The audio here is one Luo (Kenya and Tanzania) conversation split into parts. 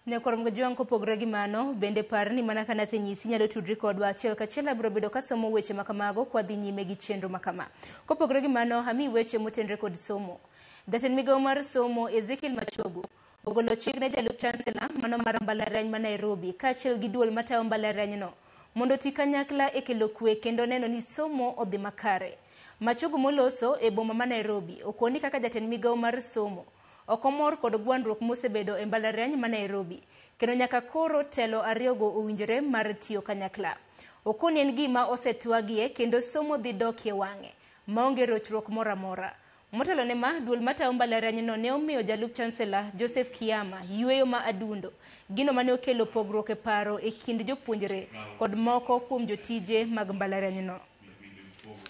Nyakwar Mgajwang' kopogore gi mano, bende par ni mana ka nasenyisi inyalo tudri kodwa achiel kachiel abiro bedo kasomo weche makamago kwadhi nyime gi chenro makama. Kopogore gi mano, amiyi weche motenre kod somo. Jatend migawo mar somo Ezekiel Machogu ogolo chik ne jalup chancellor mano mar mbalariany ma Nairobi kaachiel gi duol matayo mbalarianyno mondo oti kanyakla e kelo kwe kendo neno ni somo odhi makare. Machogu moloso e boma ma Nairobi okoni kaka jatend migawo mar somo ok omor kod gwandruok mosebedo e mbalariany ma Nairobi kendo nyaka koro telo ariyogo owinjore mar tiyo kanyakla. Okoni en gima osetwagie kendo somo dhi dokie wang'e maonge rochruok moro amora. Motelo ne ma, duol matayo mbalarianyno ne omiyo jalup chancellor Joseph Kiama yueyo ma adundo, gino mane okelo pogruok e paro e kind jopuonjre kod moko kuom jotije mag mbalarianyno. We look forward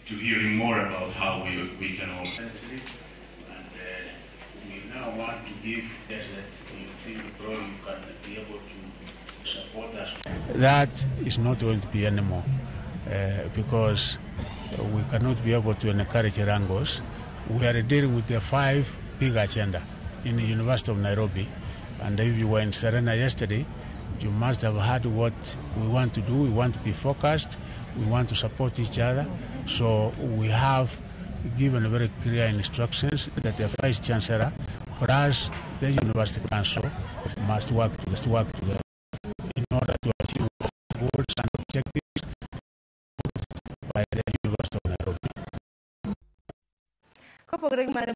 to hearing more about how we can all. And we now want to give that you think bro you can be able to support us. That is not going to be anymore because we cannot be able to encourage wrangles. We are dealing with the 5 big agenda in the University of Nairobi, and if you were in Serena yesterday, you must have heard what we want to do. We want to be focused. We want to support each other. So we have given very clear instructions that the Vice Chancellor plus the University Council must work together in order to achieve goals and objectives by the University of Nairobi. Kopogore gi mano